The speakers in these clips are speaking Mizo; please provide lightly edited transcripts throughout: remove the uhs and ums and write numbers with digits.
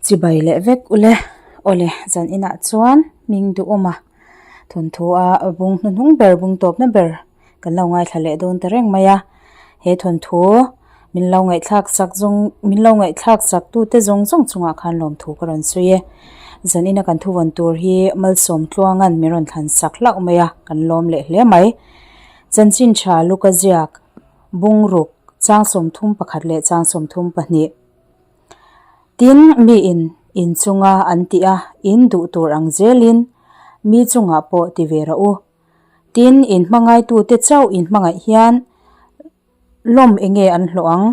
Chibai leh vek ule. Awle, zan inah chuan hming duhawm a thawnthu a bung hnuhnung ber bung tawpna ber kan lo ngaithla leh dawn ta reng mai a. He thawnthu min lo ngaihthlak sak zawng min lo ngaihthlak sak tute zawng zawng chungah khan lawmthu ka rawn sawi e. Zan ina kan thuvawn tur hi Malsawm Tluanga'n min rawn thlan sak hlauh mai a, kan lawm leh hle mai. Chanchin tha Luka ziak bungruk chang 31 leh chang 32. Tin, miin in chunga an tih a, in duh tur ang zelin mi chungah pawh ti ve rawh u. Tin, in hmangaitute chauh in hmangaih hian lawm enge an hlawh ang?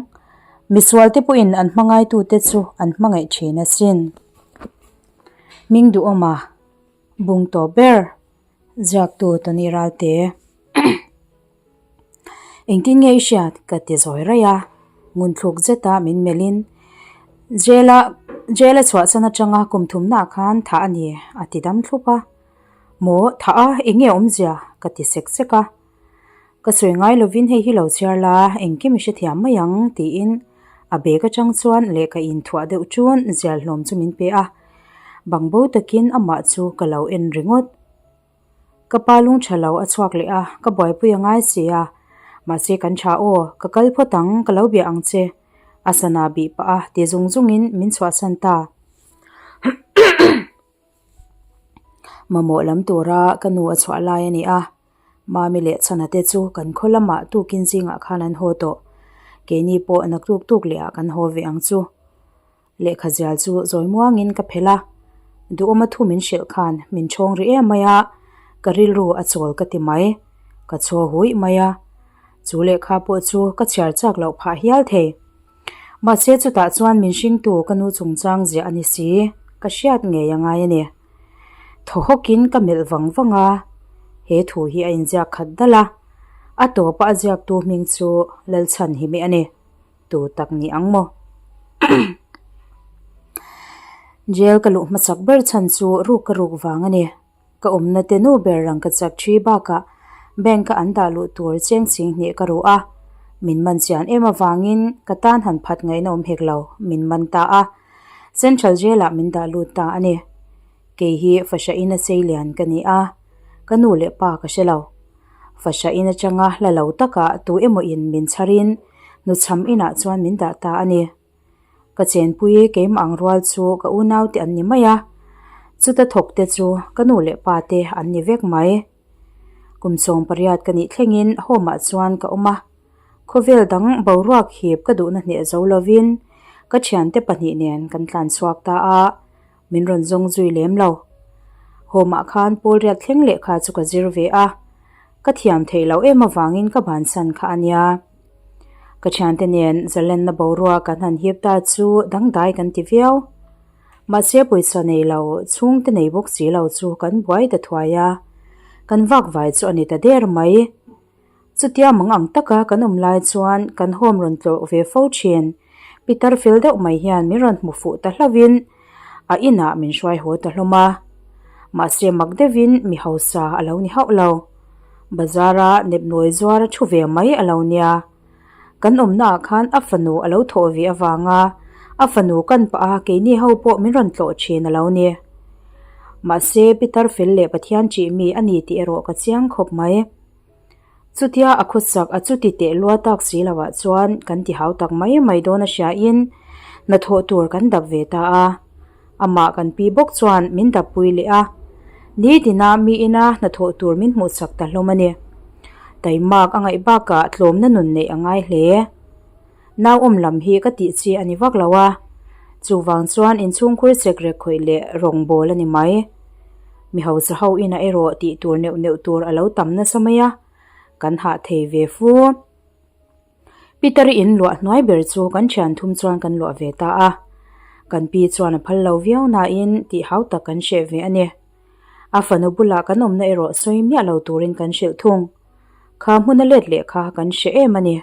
Misualte pawhin an hmangaitute chu an hmangaih thin asin. Hming duhawma bung tawh ber ziaktu Tony Ralte. Engtin nge i hriat? ka ti zawi raih a, ngunthluk zeta min melhin Jail a jail a chhuahsan atanga kum thumnaah khan thah a ni a ti dam thlup a. Maw thah a eng nge awmzia? ka ti sek sek a. Ka sawi ngai lovin hei hi lo chhiar la, engkim i hrethiam mai ang tiin a bag atang chuan lehkha inthuah deuh chun zial hlawm chu min pe a. Bangbo takin amah chu ka lo en ringawt. Ka pa lung tha lo a chhuak leh a, ka buaipui a ngai si a. Mahse kan tha aw, ka kal phawt ang, ka lo bia ang che. A sana bih pah a, ti zung zungin min chhuahsan ta. Mamawh lam tura ka nu a chhuah lai a ni a, Mami leh Chhana te chu kan khaw lamah tukin zingah khan an haw tawh. Keini pawh naktuk tuk leh ah kan haw ve ang chu. Lehkha zial chu zawi muangin ka phelh a, duhawma thu min hrilh khan min chhawng rih em mai a, ka rilru a chawl ka ti mai, ka chhaw huih mai a, chu lehkha pawh chu ka chhiar chak loh phah hial thei. Mahse chutah chuan min hringtu ka nu chungchang ziah a ni si, ka hriat ngei a ngai a ni. Thaw hawkin ka melh vang vang a, he thu hi a inziak khat dal a, a tawpa a ziaktu hming chu Lalchhanhimi a ni. Tu tak ni ang maw? Jail ka luh hmasak ber chhan chu ruk ka ruk vang a ni. Ka awmna te nu ber rang ka chak thi bakah bank a an dah luh tur cheng ching hnih ka ruh a. Min man chian em avangin ka tan han phat ngaihna awm hek lo, min man ta a. Central Jail ah min dah lut ta a ni. Kei hi fahrahin a sei lian ka ni a, ka nu leh pa ka hre lo. Fahrahin atanga hla lo takah tu emaw in min chharin nuchham inah chuan min dah ta a ni. Ka chenpui keimah ang rual chu ka unau te an ni mai a, chuta thawk te chu ka nu leh pa te an ni vek mai. Kum 18 ka nih thlengin home ah chuan ka awm a, khawvel dang boruak hip ka duhna hneh zo lovin ka thiante pahnih nen kan tlan chhuak ta a. Min rawn zawng zui lem lo. Home ah khan pawl riat thleng lehkha chu ka zir ve a, ka thiam theih loh em avangin ka bansan kha a nia. Ka thiante nen zalenna boruak kan han hip ta chu dangdai kan ti viau. Mahse pawisa nei lo, chhungte nei bawk si lo chu kan buai ta thuai a, kan vak vai chu a ni ta der mai. Chutia mang ang taka kan awm lai chuan kan home rawn tlawh ve fo thin. Pitar fel deuh mai hian min rawn hmu fuh ta hlauhin a inah min hruai haw ta hlawm a. Mahse mak deuhin mi hausa a lo ni hauh lo. Bazar-a nepnawi zuar a thu ve mai a lo nia. Kan awmnaah khan a fanu a lo thawh ve avanga a fanu kan pah a keini ho pawh min rawn tlawh thin a lo ni. Mahse Pitar fel leh Pathian ṭih mi a ni tih erawh ka chiang khawp mai. Chutia a khawsak a chuti teh lua tak si lo ah chuan kan ti hau tak mai mai dawn a hria in hnathawh tur kan dap ve ta a, amah kan pi bawk chuan min dap pui leh a, nitin a mi ina hnathawh tur min hmuh chak ta hlawm a ni. Taimak a ngaih bakah tlawmna nun neih a ngai hle. Nau awm lam hi ka tih chi a ni vak lo a, chuvang chuan inchhungkhur sekrek khawih leh rawngbawl a ni mai. Mi hausa ho inah erawh tih tur neuh neuh tur a lo tam nasa mai a, kan hah thei ve fu. Peter i in luah hnuai ber chu kan thian thum chuan kan luah ve ta a, kan pi chuan a phal lo viau nain tih hau tak kan hreh ve a ni. A fanu bulah kan awmna erawh sawi miah lo turin kan hrilh thung. Kha hmuna let leh kha kan hreh em a ni.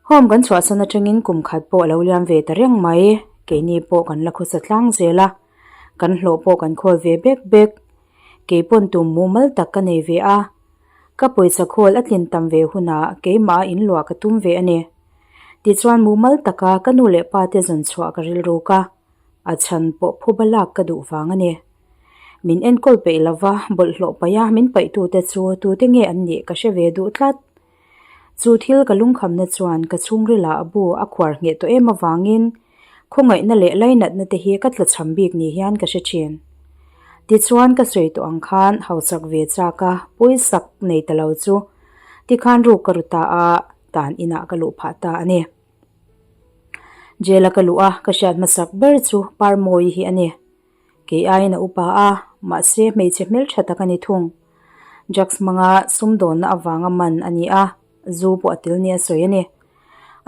Home kan chhuahsan atangin kum khat pawh a lo liam ve ta reng mai, keini pawh kan la khawsa tlang zel a, kan hlawh pawh kan khawl ve bek bek. Kei pawn tum mumal tak ka nei ve a, ka pawisa khawl a tlin tam ve hunah keimah a inluah ka tum ve a ni. Tichuan mumal taka ka nu leh pa te zawn chhuah ka rilruk a. A chhan pawh phuba lak ka duh vang a ni. Min enkawl peih lova bawlhhlawh paih a min paihtute chu tute nge an nih ka hre ve duh tlat. Chu thil ka lungkhamna chuan ka chhungrilah a bu a khuar ngheh tawh em avangin khawngaihna leh lainatna te hi ka tlachham bik ni hian ka hre thin. Tichuan ka sawi tawh ang khan hausak ve chak a pawisak nei ta lo chu tikhan ruk ka ru ta a, tan inah ka luh phah ta a ni. Jail a ka luh a ka hriat hmasak ber chu Parmawi hi a ni. Kei aiin a upa a, mahse hmeichhe hmeltha tak a ni thung. Drugs hmanga sumdawnna avanga man a ni a, zu pawh a tel nia sawi a ni.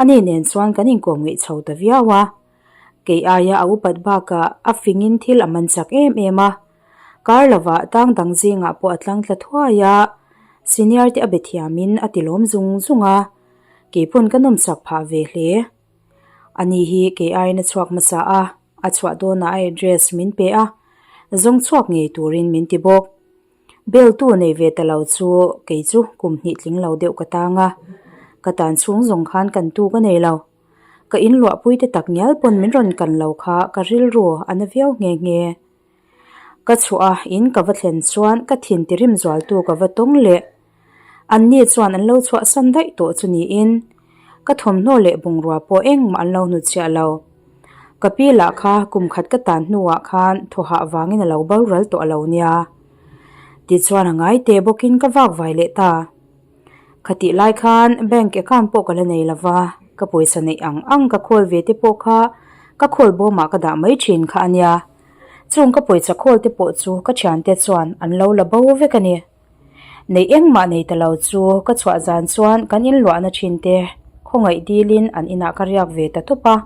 Ani nen chuan kan inkawm ngeih chho ta viau a. Kei aia a upat bakah a fingin thil a man chak em em a. Kar lovah tang dang zingah pawh a tlang tla thuai a, senior te a be thiamin a ti lawm zung zung a. Keipawn ka nawmsak phah ve hle. Ani hi kei aiin a chhuak hmasa a, a chhuah dawnah a address min pe a, zawng chhuak ngei turin min ti bawk. Bel tu nei ve ta lo chu kei chu kum hnih tling lo deuh ka tang a, ka tan chhung zawng khan kan tu ka nei lo. Ka inluahpui te tak ngial pawn min rawn kan lo kha ka rilru a na viau nghe nghe. Ka chhuah a, in ka va thlen chuan ka thin tirim zualtu ka va tawng leh. Anni chuan an lo chhuahsan daih tawh chu niin ka thawmhnaw leh bungrua pawh engmah an lo hnutchhiah lo. Ka pi lah kha kum khat ka tan hnuah khan thawhah vangin a lo boral tawh a lo nia. Tichuan a ngai teh bawkin ka vak vai leh ta. Khatih lai khan bank account pawh ka la nei lo va, ka pawisa neih ang ang ka khawl ve te pawh kha ka khawl bawmah ka dah mai thin kha a nia. Chung ka pawisa khawl te pawh chu ka thiante chuan an lo la bo vek a ni. Neih engmah nei ta lo chu ka chhuah zan chuan kan inluahna thin te khawngaih dilin an inah ka riak ve ta tawp a.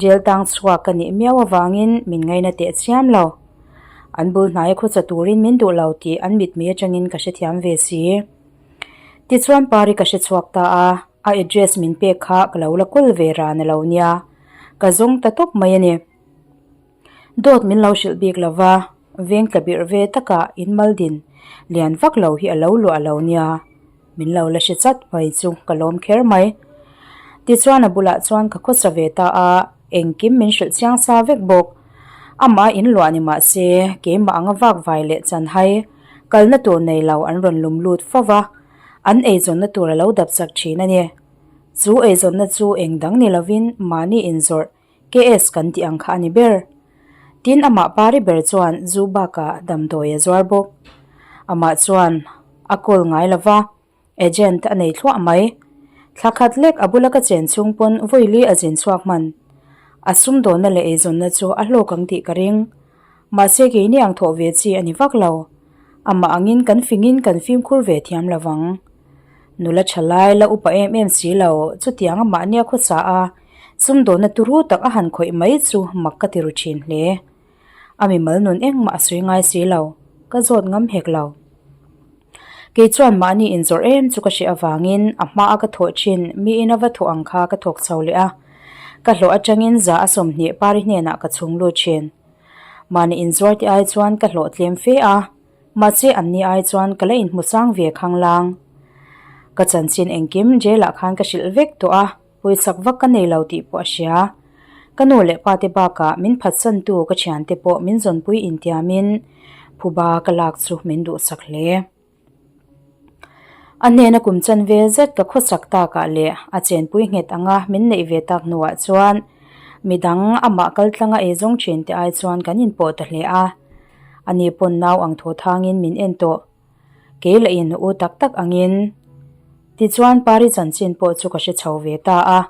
Jail tang chhuak ka nih miau avangin min ngaina teh chiam lo. An bul hnaia khawcha turin min duh lo tih an mitmei atangin ka hrethiam ve si. Tichuan Pari ka hre chhuak ta a, a address min pek kha ka lo la kawl ve ran a lo nia. Ka zawng ta tawp mai a ni. Dawt min lo hrilh bik lo va, veng tla birh ve takah in maldin lian vak lo hi a lo luah lo nia. Min lo la hre chat mai chu ka lawm kher mai. Tichuan a bulah chuan ka khawsa ve ta a, engkim min hrilh chiang sa vek bawk. Amah in luah ni mah se, keimah anga vak vai leh chanhai kalna tur nei lo an rawn lum lut fo va, an eizawnna tur a lo dap chak thin a ni. Chu eizawnna chu eng dang ni lovin mahni inzawrh KS kan tih ang kha a ni ber. Tin amah pari ber chuan zu bakah damdawi a zuar bawk. Amah chuan a call ngai lo va, agent a nei thluah mai. Thla khat lek a bula ka chen chhung pawn vawili a zin chhuak hman. A sumdawnna leh eizawnna chu a hlawk ang tih ka ring. Mahse keini ang thawh ve chi a ni vak lo. Amah angin kan fingin kan fimkhur ve thiam lo vang. Nula tha lai la upa em em si lo, chutiang amah nia khawsa a, sumdawnna turu tak a han khawih mai chu mak ka ti ru thin hle. A mimal nun engmah a sawi ngai si lo, ka zawt ngam hek lo. Kei chuan mahni inzawrh em chu ka hre avangin a hmaa ka thawh thin miin a va thawh ang kha ka thawk chho leh a, ka hlawh atangin za a 20 pari hnenah ka chhung lut thin. Mahni inzuar te ai chuan ka hlawh tlem fe a, mahse anni ai chuan ka la inhmu sang ve khanglang. Ka chanchin engkim jail ah khan ka hrilh vek tawh a, pawisak vak ka nei lo tih pawh a hria. Ka nu leh pa te bakah min phatsantu ka thiante pawh min zawnpui intiamin phuba ka lak chu min duhsak hle. A hnena kum chan vel zet ka khawsak takah leh a chenpui nghet anga min neih ve tak hnuah chuan midang amah kal tlanga ei zawng thin te ai chuan kan inpawh ta hle a. Ani pawn nau ang thaw thangin min en tawh. Kei lah in u tak tak angin. Tichuan Pari chanchin pawh chu ka hre chho ve ta a.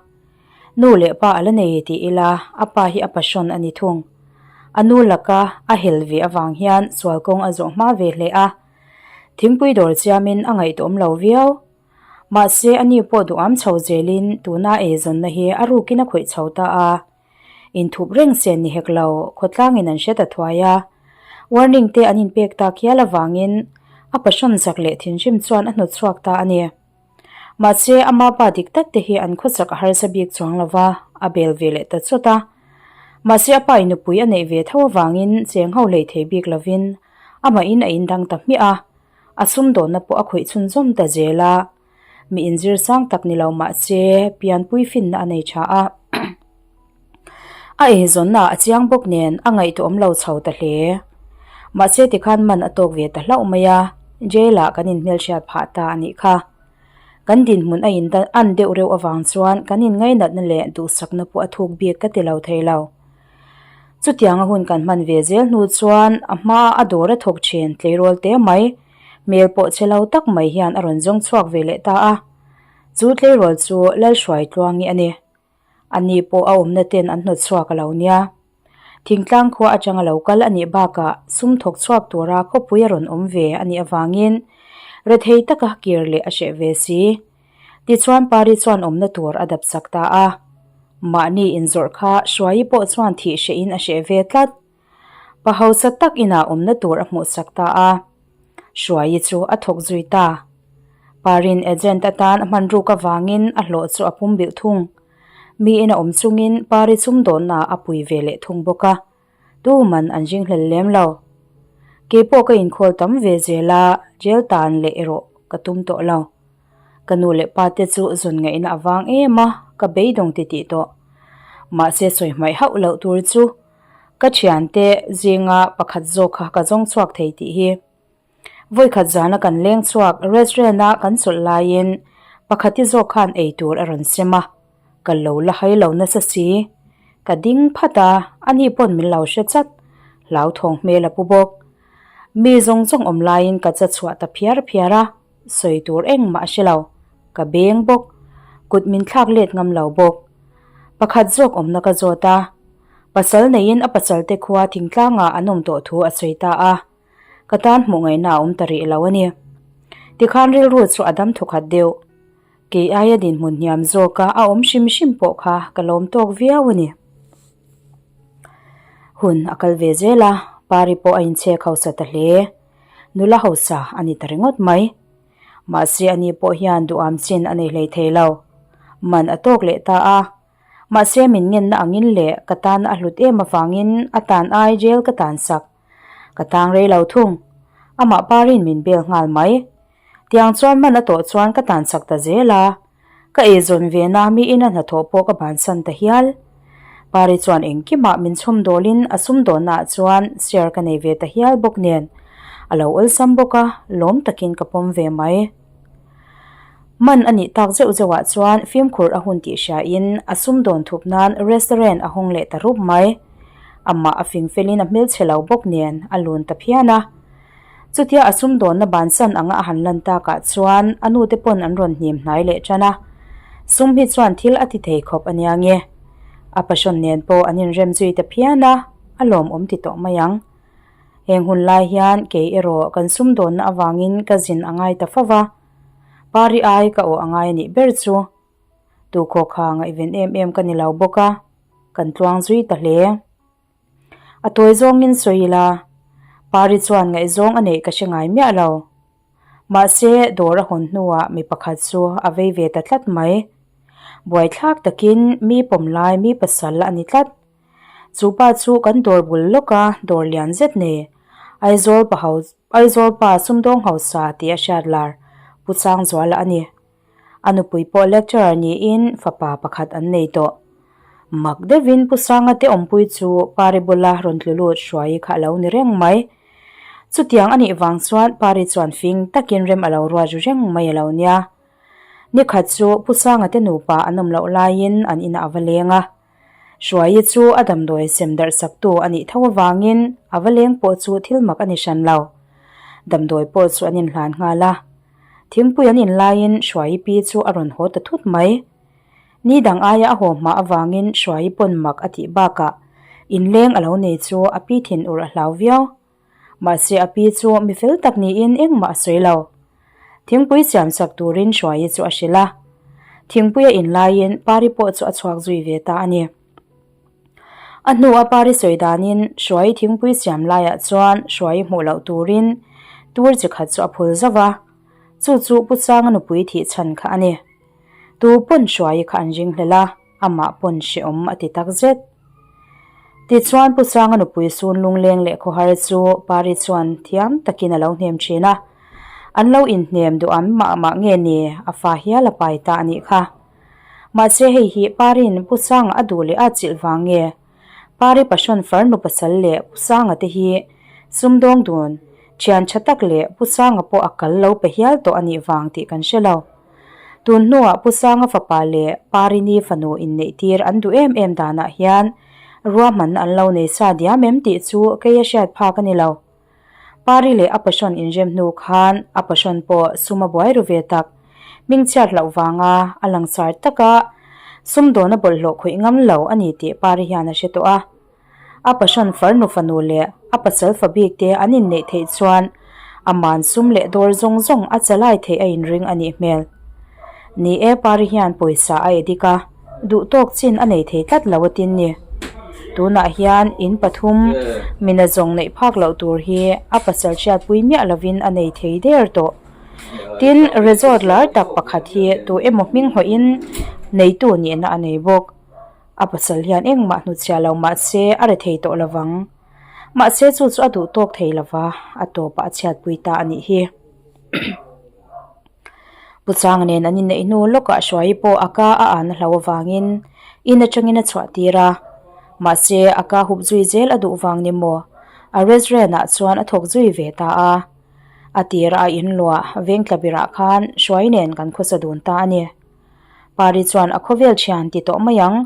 Nu leh pa a la nei tih ila a pa hi a passion a ni thung. A nu laka a hel ve avang hian sual kawng a zawh hma ve hle a. Thingpui dawr chiamin a ngaihtuahawm lo viau. Mahse a ni pawh duham chho zelin tuna eizawnna hi a rukin a khawih chho ta a. Inthup reng sen ni hek lo, khawtlangin an hre ta thuai a. Warning te an inpek tak hial avangin a passion zak leh thinrim chuan a hnawt chhuak ta a ni. Mahse, ama pa dik tak te hi an khawchak a harsa bik chuang lo va, a bel ve leh ta chawt a. Mahse, a pa in nupui a neih ve tho avangin cheng ho hlei thei bik lovin amahin a indang ta hmiah a, a sumdawnna pawh a khawih chhunzawm ta zel a. Mi inzir sang tak ni lo mahse, pianpui finna a nei tha a. A eizawnna a chiang bawk nen a ngaihtuahawm lo chho ta hle. Mahse tikhan man a tawk ve ta hlauh mai a, jail ah kan inhmelhriat phah ta a nih kha. Kan dinhmun a in an deuh reuh avang chuan kan inngainatna leh duhsakna pawh a thuk bik ka ti lo thei lo. Chutianga hun kan hman ve zel hnu chuan a hma a dawr a thawk thin tleirawl te mai, hmel pawh che lo tak mai hian a rawn zawng chhuak ve leh ta a. Chu tleirawl chu Lalhruaitluangi a ni. Ani pawh a awmna ten an hnawt chhuak a lo nia. Thingtlang khua atanga lo kal a nih bakah sum thawk chhuak tura khawpui a rawn awm ve a nih avangin rethei taka kir leh a hreh ve si. Tichuan Pari chuan awmna tur a dap chak ta a. Mahni inzawrh kha Hruaii pawh chuan thih hrehin a hreh ve tlat. Pa hausa tak inah awmna tur a hmuh chak ta a. Hruaii chu a thawk zui ta. Parin agent atan a hman ruk avangin a hlawh chu a pum bilh thung. Mi ina awm chungin Pari chumdawnna a pui ve leh thung bawk a, tuman an ringhlel lem lo. Keipawh ka inkhawl tam ve zel a, jail tan leh erawh ka tum tawh lo. Ka nu leh pa te chu zun ngaihna avang em a, ka beidawng titih tawh. Mahse sawi hmaih hauh loh tur chu ka thiante zinga pakhat zawk kha ka zawng chhuak thei tih hi. Vawikhat zana kan leng chhuak restaurant a kan chawlh laiin pakhati zawk khan ei tur a rawn sem a, ka lo la hai lo nasa si. Ka ding phat a, ani pawn min lo hre chat, hlauthawng hmel a pu bawk. Mi zawng zawng awm laiin ka cha chhuah ta phiar phiar a, sawi tur engmah a hre lo, ka beng bawk, kut min thlak let ngam lo bawk. Pakhat zawk awmna ka zawt a, pasal neiin a pasal te khua thingtlangah an awm tawh thu a sawi ta a. Ka tan hmuh ngaihna a awm ta rih lo a ni. Tikhan rilru chu a dam thawkhat deuh. Kei aia dinhmun hniam zawka a awm hrim hrim pawh kha ka lawm tawk viau a ni. Hun a kal ve zel a, Pari pawh a inchhek hausa ta hle. Nula hausa a ni ta ringawt mai. Mahse ani pawh hian duham chin a nei hlei thei lo. Man a tawk leh ta a. Mahse min ngenna angin leh ka tan a hlut em avangin a tan ai jail ka tan sak. Ka tang rei lo thung. Amah parin min bel nghal mai. Tiang chuan man a tawh chuan ka tan chak ta zel a. Ka eizawn ve na mi ina hnathawh pawh ka bansan ta hial. Pari chuan engkimah min chhawm dawlin a sumdawnna ah chuan share ka nei ve ta hial bawk nen a lo awlsam bawk a, lawm takin ka pawm ve mai. Man a nih tak zeuh zeuh ah chuan fimkhur a hun tih hria in a sumdawn thup nan restaurant a hawng leh ta rup mai. Amah a fing fel in a hmelchhe lo bawk nen a lun ta phian a. Chutia a sumdawnna bansan anga a han lan tak ah chuan a nu te pawn an rawn hnim hnai leh tan a. Sum hi chuan thil a ti thei khawp a nia nge. A passion nen pawh an inrem zui ta phian a, a lawmawm ti tawh mai ang. Heng hun lai hian kei erawh kan sumdawnna avangin ka zin a ngai ta fo va, Pari ai ka awh a ngai a nih ber chu. Tukhaw kha ngaihven em em ka ni lo bawk a, kan tluang zui ta hle. A tawi zawngin sawi ila, Pari chuan ngaihzawng a neih ka hre ngai miah lo. Mahse, dawr a hawn hnuah mi pakhat chu a vei ve ta tlat mai. Buaithlak takin mi pawm lai mi pasal a ni tlat. Chu pa chu kan dawr bul lawk a, dawr lian zet nei. Aizawl pa ho Aizawl pa sumdawng hausa tih a hriat lar Pu Changzuala a ni. A nupui pawh lecturer niin fapa pakhat an nei tawh. Mak deuhin Pu Sanga te awmpui chu Pari bula rawn tlu lut hruai kha a lo ni reng mai. Chutiang a nih vang chuan Pari chuan fing takin rem a lo ruat ru reng mai a lo nia. Nikhat chu Pu Sanga te nupa an awm loh laiin an inah a va leng a. Hruaii chu a damdawi sem darh saktu a nih tho avangin a va leng pawh chu thil mak a ni hran lo. Damdawi pawh chu an inhlan nghal a. Thingpui an inlaiin Hruaii pi chu a rawn haw ta thut mai. Ni dang aia a haw hma avangin Hruaii pawn mak a tih bakah inleng a lo nei chu a pi thinur a hlau viau. Mahse a pi chu mi fel tak niin engmah a sawi lo. Thingpui siam chak turin Hruaii chu a hrilh a. Thingpui a in laiin Pari pawh chu a chhuak zui ve ta a ni. A hnua Pari sawi danin Hruaii thingpui siam laiah chuan Hruaii hmuh loh turin tur chi khat chu a phul zauh a. Chu chu Pu Changa nupui thih chhan kha a ni. Tu pawn Hruaii kha an ring hlel a. Amah pawn hrehawm a ti tak zet. Tichuan Pu Sanga nupui sun lungleng leh khawhar chu Pari chuan thiam takin a lo hnem thin a. An lo inhnem duh am mah mah nge ni a fa hial a pai ta a nih kha. Mahse hei hi Pari'n Pu Sanga a duh leh a chilh vang nge? Pari Passion farnu pasal leh Pu Sanga te hi sumdawng dun thian tha tak leh Pu Sanga pawh a kal lo pe hial tawh a nih vang tih kan hre lo. Tun hnuah Pu Sanga fapa leh Parini fanu inneih tir an duh em em danah hian ruahman an lo nei sa diam em tih chu kei a hriat phak a ni lo. Pari leh a passion inrem hnu khan a passion pawh sum a buai ru ve tak. Hmingchhiat hlauh vanga a langsar taka sumdawn a bawlhhlawh khawih ngam lo a ni tih Pari hian a hre tawh a. A passion farnu fanu leh a pasal fa bik te an inneih theih chuan aman sum leh dawr zawng zawng a chalai theih a inring a nih hmel. Ni e, Pari hian pawisa a edik a. Duh tawk chin a nei thei tlat lo a tin ni. Tunah hian in pathum mina zawng neih phak loh tur hi a pasal hriatpui miah lovin a nei thei der tawh. Tin, resort lar tak pakhat hi tu emaw hming hawhin neitu nihna a nei bawk. A pasal hian engmah hnuchhiah lo mahse a re thei tawh lovang. Mahse chu chu a duh tawk thei lova, a tawpah a chhiatpui ta a nih hi. Pu Changa nen an inneih hnu lawkah Hruaii pawh a ka a an a hlo avangin in atangin a chhuah tir a, mahse a ka hup zui zel a duh vang ni maw? A restaurant ah chuan a thawk zui ve ta a, a tir a inluah veng tla birah khan Hruaii nen kan khawsa dun ta a ni. Pari chuan a khawvel thian ti tawh mai ang,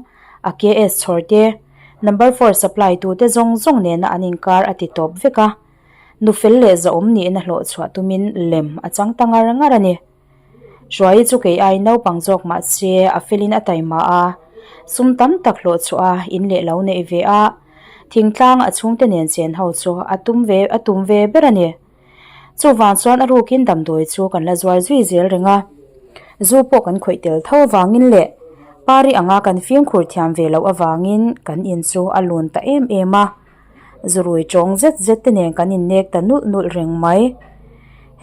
a KS chhawr te, number four supply tu te zawng zawng nena an inkar a ti tawp vek a. Nu fel leh zahawm nihna hlawh chhuah tumin lem a chang ta ngar ngar a ni. Hruaii chu kei aiin naupang zawk mah se a felin a taima a, sum tam tak hlawh chhuah a in leh lo neih ve a, thingtlang a chhungte nen chen ho chu a tum ve a tum ve ber a ni. Chuvang chuan a rukin damdawi chu kan la zuar zui zel reng a, zu pawh kan khawih tel tho avangin leh pari anga kan fimkhur thiam ve loh avangin kan in chu a lun ta em em a. Zurui tawng zet zet te nen kan innek ta nulh nulh reng mai.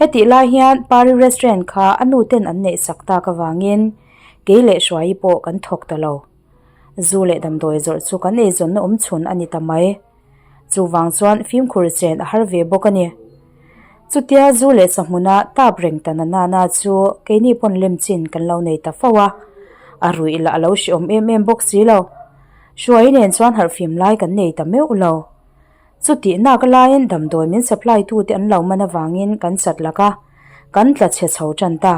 Hetih lai hian Pari restaurant kha a nu ten an neih sak tak avangin kei leh Hruaii pawh kan thawk ta lo. Zu leh damdawi zawrh chu kan eizawnna awm chhun a ni ta mai. Chuvang chuan fimkhur chen a har ve bawk a ni. Chutia zu leh sahmuna tap reng ta na nana chu keini pawn lem chin kan lo nei ta fo a, a ruih lah a lo hreawm em em bawk si lo. Hruai nen chuan harhfim lai kan nei ta meuh lo. Chutih nak laiin damdawi min supply tute an lo man avangin kan chat lak a, kan tla chhe chho tan ta.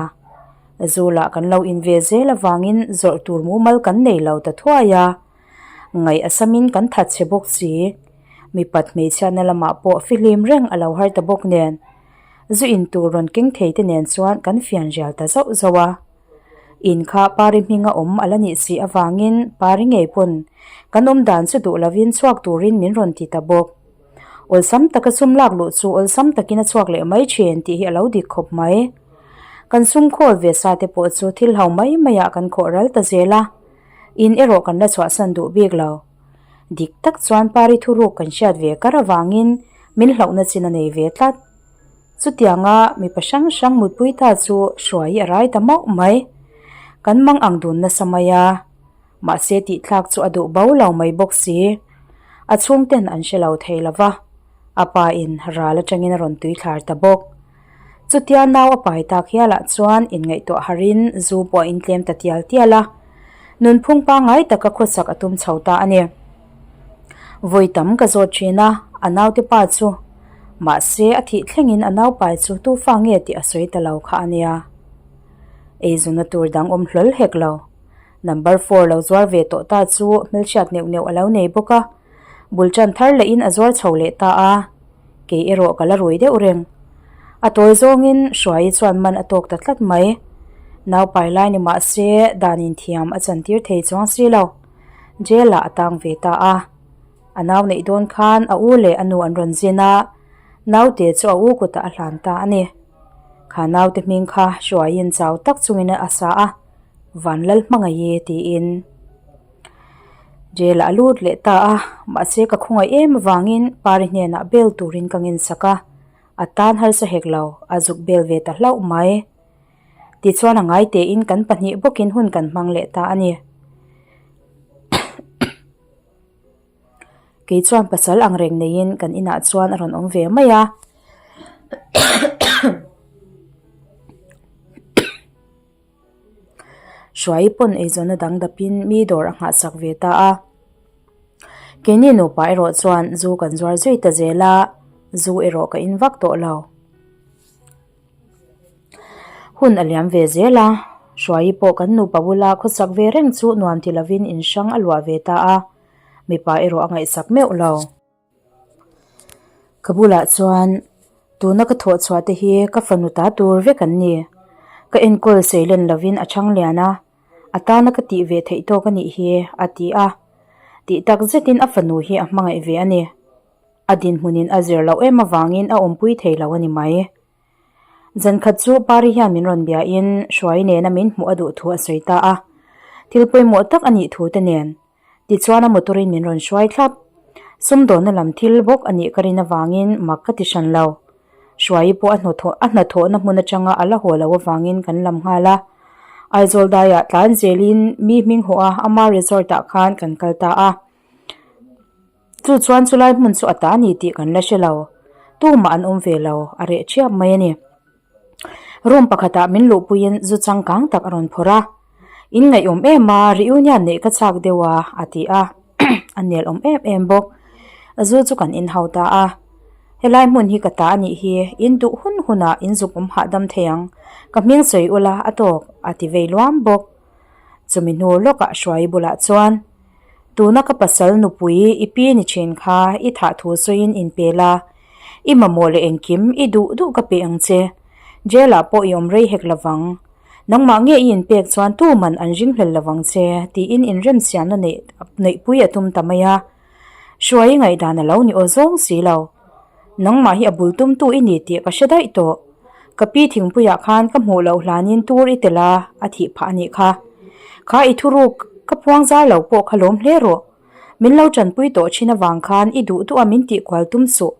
Zu lah kan lo in ve zel avangin zawrh tur mumal kan nei lo ta thuai a. Ngaih a samin kan that chhe bawk si. Mipat hmeichhiatna lamah pawh fihlim reng a lo har ta bawk nen. Zu in tur rawn keng thei te nen chuan kan fian rial ta zauh zauh a. In kha Pari hminga awm a la nih si avangin Pari ngei pawn kan awm dan chu duh lovin chhuak turin min rawn ti ta bawk. Awlsam taka sum lak luh chu awlsam takin a chhuak leh mai thin tih hi a lo dik khawp mai. Kan sum khawl ve sa te pawh chu thil ho mai maiah kan khawh ral ta zel a, in erawh kan la chhuahsan duh bik lo. Dik tak chuan Pari thuruk kan hriat ve kar avangin min hlauhna chin a nei ve tlat. Chutianga mipa hrang hrang mutpui ta chu hruai a rai ta mauh mai. Kan mang ang dun nasa mai a, mahse tih thlak chu a duh bo lo mai bawk si. A chhungten an hre lo thei lo va, a pa in ral atangin a rawn tui thlar ta bawk. Chutia nau a pai tak hialah chuan inngaihtuah harin zu pawh a intlem ta tial tial a, nunphung pangngai taka khawsak a tum chho ta a ni. Vawi tam ka zawt thin a, a naute pa chu. Mahse, a thih thlengin a naupai chu tu fa nge tih a sawi ta lo kha a nia. Eizawna tur dang awm hlawl hek lo. Number four lo zuar ve tawh ta chu hmelhriat neuh neuh a lo nei bawk a. Bul tan thar lehin a zuar chho leh ta a. Kei erawh ka la rui deuh reng. A tawi zawngin Hruaii chuan man a tawk ta tlat mai. Naupai lai ni mahse, dan inthiam a chantir thei chuang si lo. Jail ah a tang ve ta a. A nau neih dawn khan a u leh a nu an rawn zin a, naute chu a u kutah a hlan ta a ni. Kha naute hming kha Hruaiin chau tak chungin a sa a, Vanlal hmangaih e tiin. Jail ah a lut leh ta a, mahse ka khawngaih em avangin Pari hnenah bel turin ka ngensak a, a tan harsa hek lo, a zuk bel ve ta hlauh mai. Tichuan a ngai tein kan pahnih bawkin hun kan hmang leh ta a ni. Kei chuan pasal ang reng neiin kan inah chuan a rawn awm ve mai a. Hruai pawn eizawnna dang dapin mi dawr a nghahsak ve ta a. Keini nupa erawh chuan zu kan zuar zui ta zel a, zu erawh ka in vak tawh lo. Hun a liam ve zel a, Hruaii pawh kan nupa bula khawsak ve reng chu nuam ti lovin in hrang a luah ve ta a, mipa erawh a ngaihsak meuh lo. Ka bulah chuan tuna ka thawh chhuah te hi ka fanu ta tur vek an ni. Ka enkawl sei len lovin a chhang lian a, a tana ka tih ve theih tawk a nih hi a ti a. Tih tak zetin a fanu hi a hmangaih ve a ni. A dinhmunin a zir loh em avangin a awmpui thei lo a ni mai. Zankhat chu Pari hian min rawn biain Hruai nena min hmuh a duh thu a sawi ta a. Thil pawimawh tak a nih thu te nen. Tichuan a motor-in min rawn hruai thlap. Sumdawnna lam thil bawk a nih ka rin avangin mak ka ti hran lo. Hruaii pawh a hnawthawh a hnathawhna hmun atanga a la haw lo avangin kan lam nghal a. Aizawl daiah tlan zelin mi hming hawh a ama resort-ah khan kan kal ta a. Chu chuan chulai hmun chu a ta a ni tih kan la hre lo. Tumah an awm ve lo, a reh thiap mai a ni. Room pakhatah min luhpuiin zu changkang tak a rawn phawrh a, In ngaihawm em a, reunion neih ka chak deuh a, a ti a, a nel awm em em bawk. Zu chu kan inhau ta a, Helai hmun hi ka ta a nih hi, in duh hun hunah in zuk awm hahdam thei ang, ka hming sawi ula a tawk, a ti vei luam bawk. Chumi hnu lawkah Hruaii bulah chuan, Tuna ka pasal nupui i pi ni thin kha i thah thu sawiin inpel a, i mamawh leh engkim i duh duh ka pe ang che. Jail ah pawh i awm rei hek lovang. Nangmah nge i inpek chuan tu man an ring hlel lovang che, tiin inremsiamna neih neihpui a tum ta mai a. Hruai i ngaihdan a lo ni aw zawng si lo. Nangmah hi a bul tumtu i ni tih ka hre daih tawh. Ka pi thingpuiah khan ka hmuh loh hlanin tur i tel a, a thih phah a nih kha. Kha i thuruk ka phuang zar lo pawh kha lawm hle rawh. Min lo tanpui tawh thin avang khan i duh duh a min tih kual tum suh.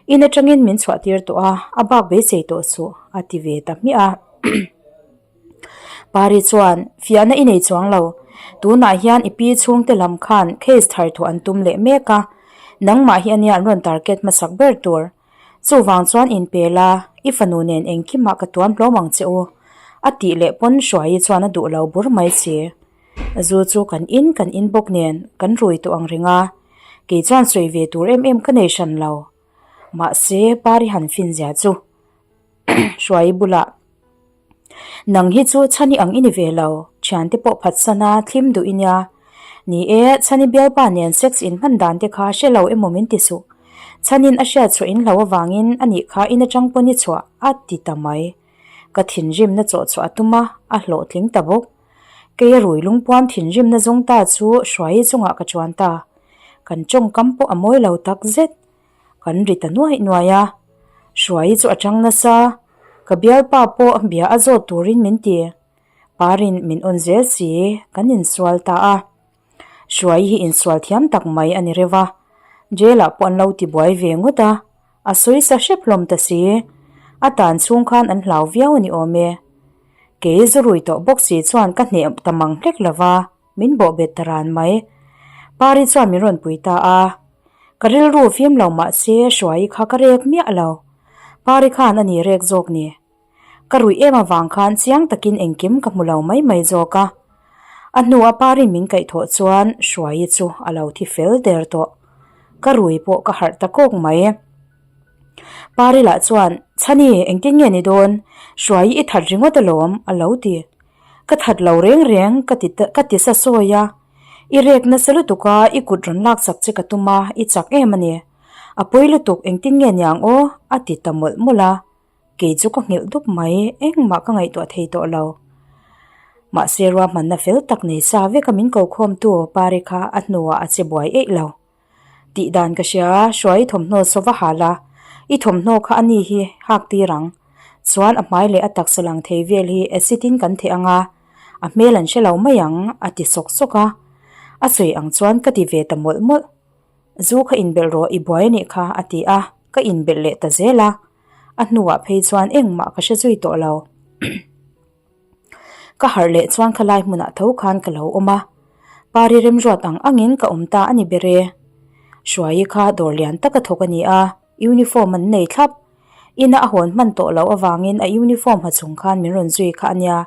In atangin min chhuah tir tawh a, a bak beisei tawh suh, a ti ve ta hmiah a. Pari chuan, Fiahna i nei chuang lo. Tunah hian i pi chhungte lam khan case thar thawh an tum leh mek a, nangmah hi ania an rawn target hmasak ber tur. Chuvang chuan inpe la, i fanu nen engkimah ka tuam hlawm ang che u, a tih leh pawn Hruaii chuan a duh lo bur mai si. Zu chu kan in kan in bawk nen kan rui tawh ang reng a, kei chuan sawi ve tur em em ka nei hran lo. Mahse, Pari han fin zia chu Hruaii bulah, Nang hi chu chhani ang i ni ve lo, thiante pawh phatsan a, thlim duh i nia. Ni e, chhani bialpa nen sex inhman dan te kha hre lo emaw min ti suh. Chhanin a hriat chhuah in hlo avangin a nih kha in atang pawn i chhuah a ti ta mai. Ka thinrimna chawh chhuah a tum a, a hlawhtling ta bawk. Kei a rui lungpuam thinrimna zawng ta chu Hruaii chungah ka chuan ta. Kan tawngkam pawh a mawi lo tak zet. Kan ri ta nuaih nuaih a, Hruaii chu a chang nasa, ka bialpa pawh bia a zawt turin min ti. Parin min awn zel si, kan insual ta a. Hruaii hi insual thiam tak mai a ni reuh a, jail ah pawh an lo ti buai ve ngawt a, a sawi sa hrep hlawm ta si. A tan chhung khan an hlau viau a ni awm e. Kei zu rui tawh bawk si chuan ka hneh ta mang hlek lo va. Min bawh bet ta ran mai. Pari chuan min rawn pui ta a. Ka rilru fim lo mah se Hruaii kha ka rek miah lo. Pari khan a ni rek zawk ni. Ka ruih em avang khan chiang takin engkim ka hmu lo mai mai zawk a. A hnua Pari'n min kaihthawh chuan Hruaii chu a lo thi fel der tawh. Ka rui pawh ka harh ta kawk mai. Pari lah chuan, Chhani, engtin nge ni dawn? Hruaii i that ringawt alawm, a lo ti. Ka that lo reng reng ka ti ka ti sa sawi a, i rek nasa lutuk a i kut rawn lak chak che ka tum a, i chak em a ni. A pawi lutuk engtin nge niang aw a ti ta mawlh mawlh a, kei chu ka nghilh dup mai engmah ka ngaihtuah thei tawh lo. Mahse ruahmanna fel tak nei sa veka min ko khawmtu Pari kha a hnuah a che buai eih lo. Tih dan ka hria a, Hruai i thawmhnaw saw va hal a, i thawmhnaw kha a ni hi hak tir ang. Chuan a hmai leh a taksa lang thei vel hi acid in kan theh ang a, a hmel an hre lo mai ang a ti sawk sawk a. A sawi ang chuan ka ti ve ta mawlh mawlh. Zu kha inbelh rawh i buai a nih kha a ti a, ka inbelh leh ta zel a. A hnuah phei chuan engmah ka hre zui tawh lo. Ka harh leh chuan khalai hmunah tho khan ka lo awm a, Pari remruat ang angin ka awm ta a ni ber e. Hruaii kha dawr lian tak a thawk a ni a, uniform an nei thlap. Ina a hawn hman tawh loh avangin a uniform ha chung khan min rawn zui kha a nia.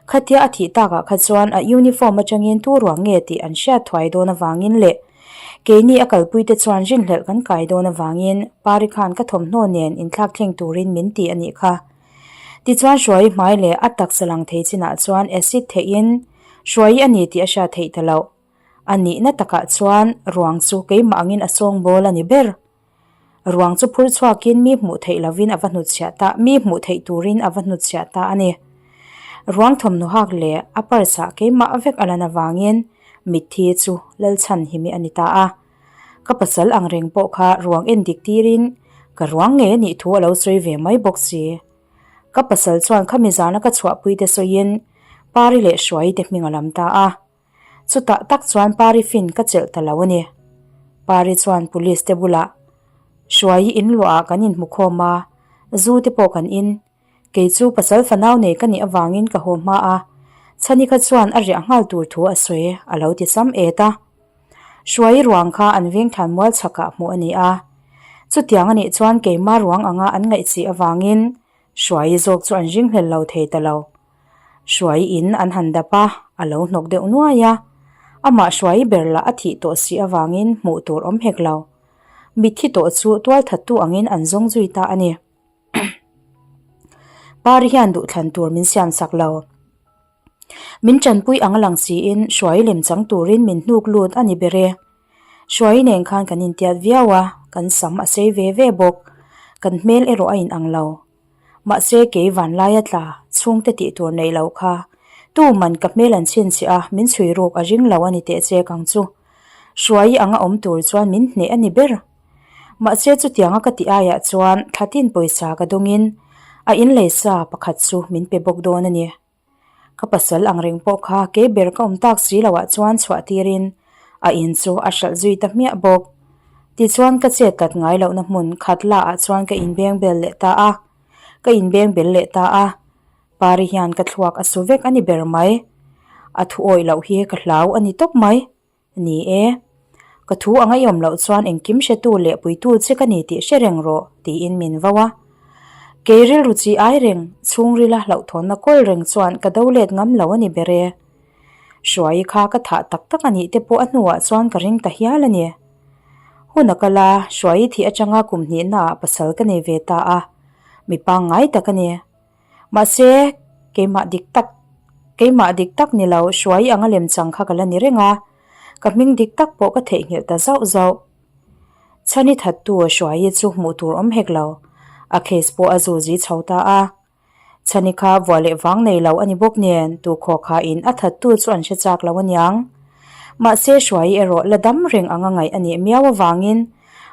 Khatia a thih takah kha chuan a uniform atangin tu ruang nge tih an hriat thuai dawn avangin leh. Keini a kalpuite chuan rinhlelh kan kai dawn avangin Pari khan ka thawmhnaw nen inthlak thleng turin min ti a nih kha. Tichuan Hruaii hmai leh a taksa lang thei chinah chuan acid theihin Hruaii a ni tih a hriat theih ta loh. A nihna takah chuan ruang chu keimah angin a sawngbawl a ni ber. Ruang chu phur chhuakin mi hmuh theih lovin a va hnutchhiah ta, mi hmuh theih turin a va hnutchhiah ta a ni. Ruang thawmhnaw hak leh a purse ah keimah vek a lan avangin mitthi chu Lalchhanhimi a ni ta a. Ka pasal ang reng pawh kha ruang en dik tirin ka ruang ngei a nih thu a lo sawi ve mai bawk si. Ka pasal chuan khami zana ka chhuahpuite sawiin Pari leh Hruaii te hming a lam ta a. Chutah tak chuan Pari fin ka chelh ta lo a ni. Pari chuan police te bulah Hruaii in luahah kan inhmu khawm a, zu te pawh kan in. Kei chu pasal fanau nei ka nih avangin ka haw hma a, Chhani kha chuan a riah nghal tur thu a sawi a lo ti sam et a. Hruaii ruang kha an veng thlan mual chhakah hmuh a ni a. Chutiang a nih chuan keimah ruang anga an ngaihchih avangin Hruaii zawk chu an ringhlel lo thei ta lo. Hruaii in an han dap a, a lo hnawk deuh nuai a. Amah Hruaii ber lah a thih tawh si avangin hmuh tur awm hek lo. Mitthi tawh chu tualthattu angin an zawng zui ta a ni. Pari hian duhthlan tur min siam sak lo. Min tanpui ang a lang siin Hruaii lem chang turin min hnuk lut a ni ber e. Hruaii nen khan kan intiat viau a, kan sam a sei ve ve bawk. Kan hmel erawh a inang lo. Mahse kei vanlaia tla chhungte tih tur neih loh kha tuman ka hmel an chhinchhiah a, min chhui ruk a ring lo a ni teh chek ang chu. Hruaii anga awm tur chuan min hneh a ni ber. Mahse chutianga ka tih aiah chuan thlatin pawisa ka dawngin a inlei sa pakhat chu min pe bawk dawn a ni. Ka pasal ang reng pawh kha kei ber ka awm tak si loah chuan chhuah tirin a in chu a hralh zui ta hmiah bawk. Tichuan ka chet tlat ngai lohna hmun khat la ah chuan ka inbeng bel leh ta a, ka inbeng bel leh ta a. Pari hian ka thluak a su vek a ni ber mai. A thu awih loh hi ka hlau a ni tawp mai. Ni e, ka thu a ngaihawm loh chuan engkim hretu leh puitu che ka ni tih hre reng rawh, tiin min vo a. Kei rilru chi ai reng, chhungrila hlauhthawnna kawl reng chuan ka do let ngam lo a ni ber e. Hruaii kha ka thah tak tak a nih te pawh a hnuah chuan ka ring ta hial a ni. Hun a kal a, Hruaii thih atanga kum hnihnaah pasal ka nei ve ta a, mi pangngai tak a ni. Mahse, keimah dik tak, keimah dik tak ni lo, hruai anga lemchang kha ka la ni reng a, ka hming dik tak pawh ka theihnghilh ta zauh zauh. Chhani thattu a hruai chu hmuh tur awm hek lo, a case pawh a zu zi chho ta a. Chhani kha vuah leh vang nei lo a ni bawk nen, tu khaw kha in a thattu chu an hre chak lo aniang. Mahse, hruai erawh la dam reng anga ngaih a nih miau avangin,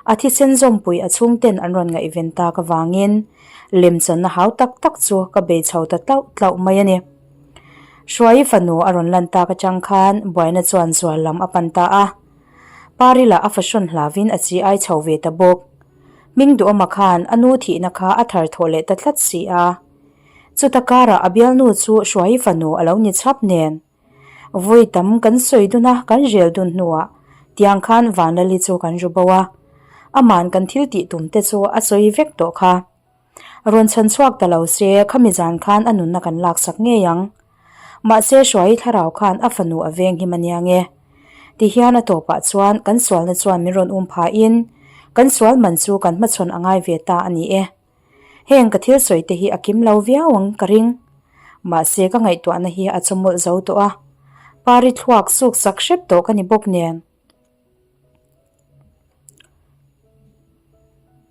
A thisen zawmpui a chhungten an rawn ngaihven tak avangin lemchanna hau tak tak chu ka bei chho ta tlauh tlauh mai a ni. Hruaii fanu a rawn lan tak atang khan buaina chuan zual lam a pan ta a. Pari lah a fahrawn hlavin a chi ai chho ve ta bawk. Hming duhawma khan a nu thihna kha a thar thawh leh ta tlat si a. Chuta karah a bialnu chu Hruaii fanu a lo ni chhap nen. Vawi tam kan sawi dun a, kan rel dun hnuah tiang khan Vanlali chu kan ru bo a, aman kan thil tih tum te chu a sawi vek tawh kha. Rawn chhan chhuak ta lo se khami zan khan a nunna kan laksak ngei ang. Mahse Hruaii thlarau khan a fanu a veng him a nia nge. Tihian a tawpah chuan kan sualna chuan min rawn um phahin kan sual man chu kan hmachhawn a ngai ve ta a ni e. Heng ka thil sawi te hi a kim lo viau ang ka ring. Mahse ka ngaihtuahna hi a chawmawlh zo tawh a. Pari thluak suk sak hrep tawh ka ni bawk nen.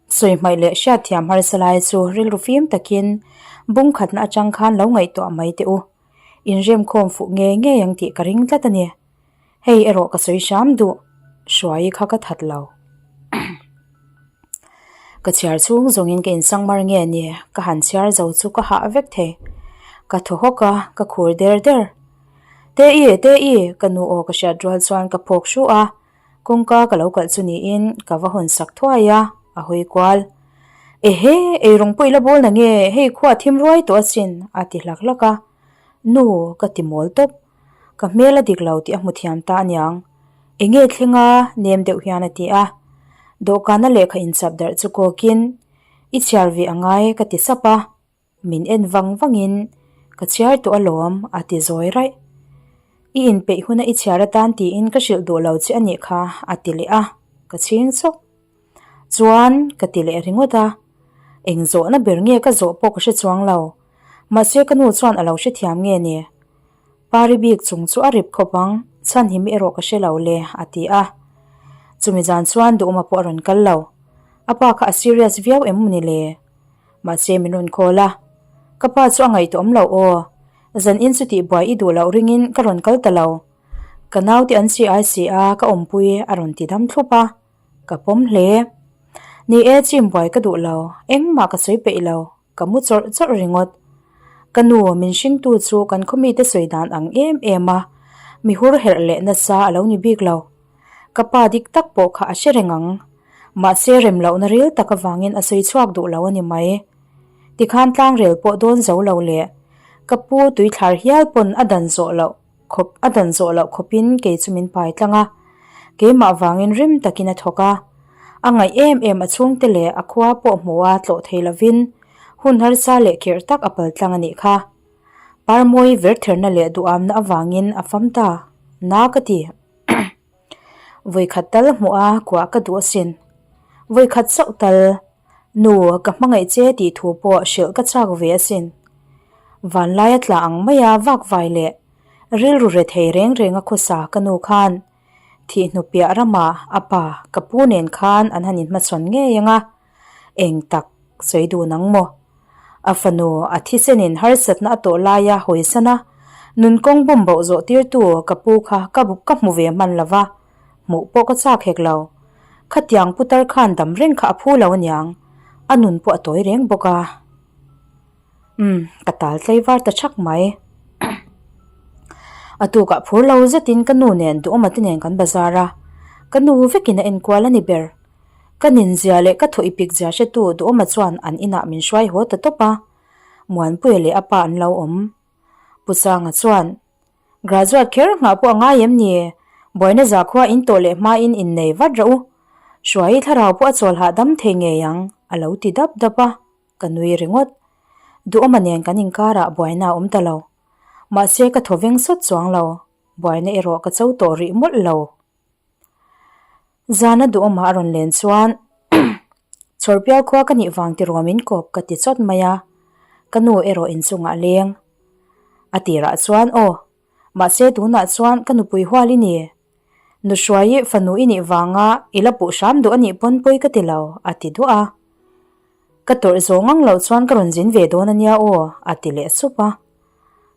Sawi hmaih leh hriatthiam harsa lai chu rilru fim takin bung khatna atang khan lo ngaihtuah mai teh u. Inremkhawm fuh ngei ngei ang tih ka ring tlat a ni. Hei erawh ka sawi hram duh, Hruai kha ka that lo. Ka chhiar chhung zawngin ka insang mar nge ni, ka han chhiar zo chu ka hah vek thei. Ka thaw hawk a, ka khur der der. Te-i, Te-i, ka nu aw ka hriat rual chuan ka phawk hru a, kawngka ka lo kalh chu niin ka va hawn sak thuai a, a hawi kual. Ehe, eirawng pawh i la bawl na nge, hei khua thim ruai tawh asin, a ti hlak hlak a. Nu, ka ti mawl tawp. Ka hmel a dik lo tih a hmu thiam ta aniang. Enge thleng a? nem deuh hian a ti a. Dawhkana lehkha inchap darh chu kawkin, I chhiar ve a ngai ka ti sap a. Min en vang vangin, Ka chhiar tawh alawm a ti zawi raih. I inpeih huna i chhiar atan tiin ka hrilh duh lo che a nih kha, a ti leh a, ka chhing chawk. Chuan, ka ti leh ringawt a, eng zawhna ber nge ka zawh pawh ka hre chuang lo. Mahse ka nu chuan a lo hrethiam nge ni? Pari bik chung chu a rip khawp ang, chhan him erawh ka hre lo le, a ti a. Chumi zan chuan Duhawma pawh a rawn kal lo. A pa kha a serious viau em ni le? Mahse min rawn call a, ka pa chu a ngaihtuah awm lo aw, zan in chu tihbuai i duh loh ringin ka rawn kal ta lo. Ka naute an chi ai si a, ka awmpui a rawn ti dam thlup a, ka pawm hle. Ni e, chim buai ka duh lo, engmah ka sawi peih lo, ka mu chawrh chawrh ringawt. Ka nu min hringtu chu kan khaw mite sawi dan ang em em a, mi hur herh leh nasa a lo ni bik lo. Ka pa dik tak pawh kha a hre reng ang. Mahse rem lohna ril tak avangin a sawi chhuak duh lo a ni mai. Tikhan tlangrel pawh dawn zo lo leh ka pu tuithlar hial pawn a dan zawh loh khawp a dan zawh loh khawpin kei chu min pai tlang a. Keimah vangin rim takin a thawk a. A ngaih em em a chhungte leh a khua pawh hmuh a tlawh thei lovin hun harsa leh khirh tak a pal tlang a nih kha. Parmawi vertherna leh duhamna avangin a fam ta. Na ka ti. Vawikhat tal hmuh a kuah ka duh asin. Vawikhat chauh tal, Nu, ka hmangaih che tih thu pawh hrilh ka chak ve asin. Vanlaia tla ang maia vakvai leh rilru re thei reng reng a khawsa ka nu khan thih hnupiah ramah a pa ka pu nen khan an han inhmachhawn ngei ang a. Eng tak sawi dun ang maw? A fanu a thisenin harsatna a tawh laia hawisan a, nunkawng bum bauh zawh tirtu ka pu kha ka ka hmu ve hman lo va, hmuh pawh ka chak hek lo. Khatiang putar khan dam reng kha a phu lo aniang, a nun pawh a tawi reng bawk a. Umm, ka tal tlei var ta thak mai. A tukah phur lo zetin ka nu nen duhawma te nen kan bazar a, ka nu vekin a enkual a ni ber. Ka ninzia leh ka thaw ipik zia hretu Duhawma chuan an inah min hruai haw ta tawp a, Muanpuia leh a pa an lo awm. Pu Sanga chuan, Graduate kher nghah pawh a ngai em ni? Buaina zakhua in tawh leh hmain innei vat rawh u. Hruai thlarau pawh a chawl hahdam thei ngei ang, a lo ti dap dap a, ka nui ringawt. Duhawma nen kan inkarah buaina a awm ta lo. Mahse ka thaw veng sawt chuang lo, buaina erawh ka cho tawh rih mawlh lo. Zana duhawmah a rawn len chuan Chhawrpial khua ka nih vang tiraw min kawp ka ti chawt mai a, ka nu erawh inchungah a leng. A tirah chuan aw, mahse tunah chuan ka nupui hual i ni. Nuhruai i fanu i nih vanga i la puh hram duh a nih pawn pawi ka ti lo, a ti duah a. Ka tawrh zawng ang loh chuan ka rawn zin ve dawn a nia aw, a ti leh sup a.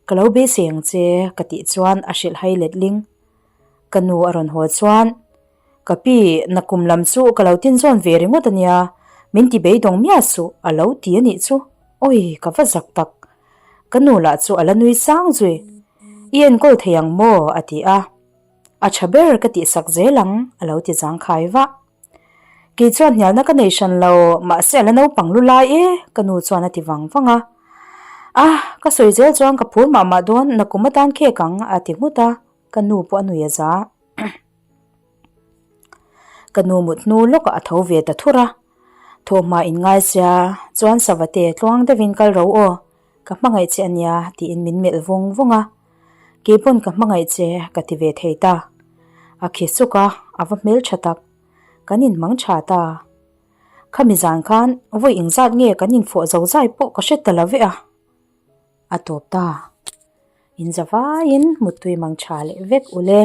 Ka lo beisei ang che, ka tih chuan a hrilh hai letling. Ka nu a rawn haw chuan, Ka pi, nakum lam chu ka lo tin zawn ve ringawt a nia, min ti beidawng miah suh, a lo ti a nih chu. Awi, ka va zak tak. Ka nu lah chu a la nui sang zui. I enkawl thei ang maw? a ti a. A tha ber ka tihsak zel ang, a lo ti zangkhai vah. Kei chuan hnialna ka nei hran lo, mahse a la naupang lu lai e, ka nu chuan a ti vang vang a. A, ka sawi zel chuan ka phur mah mah dawn, nakum atan khek ang, a ti nghut a, ka nu pawh a nui a za. Ka nu mut hnu lawkah a tho ve ta thur a, thawhhma in ngai sia, chuan Savate tluang deuhin kal ro aw, ka hmangaih che a nia tiin min melh vung vung a, kei pawn ka hmangaih che ka ti ve thei ta. A khi suk a, a va hmel tha tak. Kan inhmang tha ta. Khami zan khan vawi engzat nge kan infawh zo zai pawh ka hre ta lo ve a. A tawp ta. In za vaiin muttui mang tha leh vek ule.